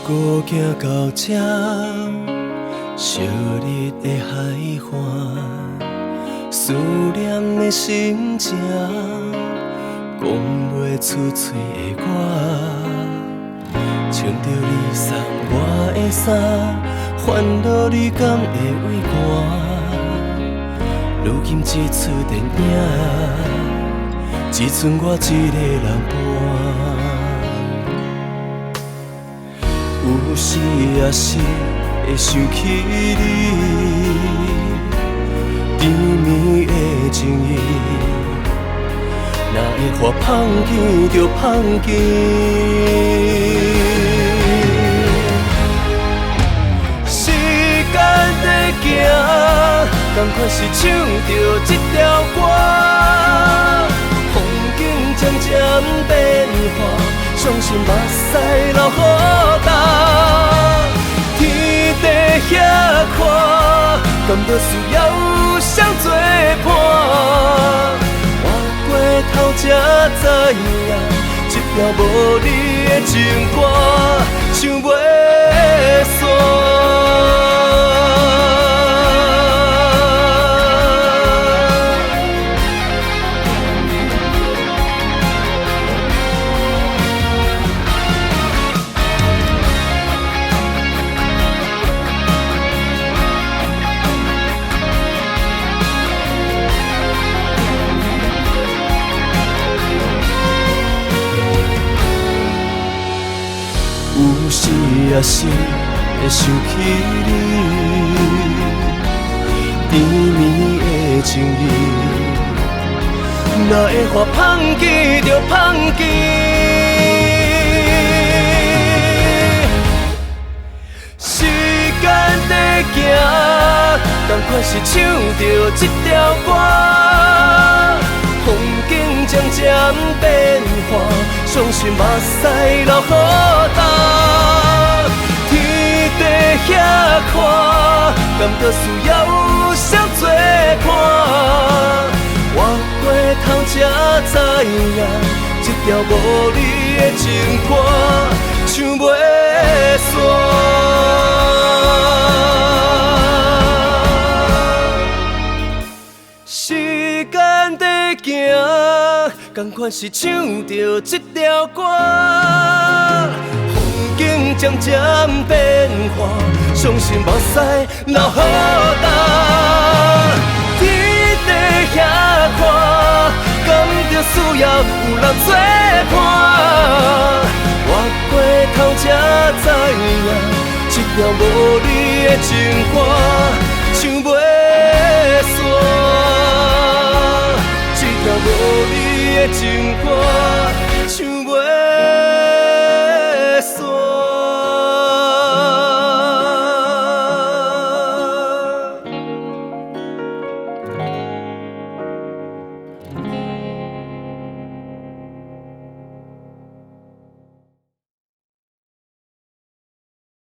孤行到這，昔日的海岸，思念的心情，講袂出嘴的我，穿著你送我的衫，煩惱你敢會畏寒？如今這齣電影，只剩我一个人伴。有時也是會想起你，甜蜜的情意，若會予放棄就放棄。時間在行，仝款是唱著這條歌，風景漸漸變化，傷心目屎流予焦。天地遐寬，敢閣需要有誰作伴？回過頭才知影，這條無你的情歌，唱袂煞。有時也是會想起你，甜蜜的情意，若會予放棄就放棄。時間在行，仝款是唱著這條歌，風景漸漸變化，傷心目屎流予焦。天地遐寬，敢閣需要有誰作伴？回過頭才知影，這條無你的情歌唱袂煞。時間在行，仝款是唱著這條歌，風景漸漸變化，傷心目屎流予焦。天地遐寬，敢著需要有人作伴？回過頭才知影，這條無你的情歌唱袂煞。這條無你的情歌。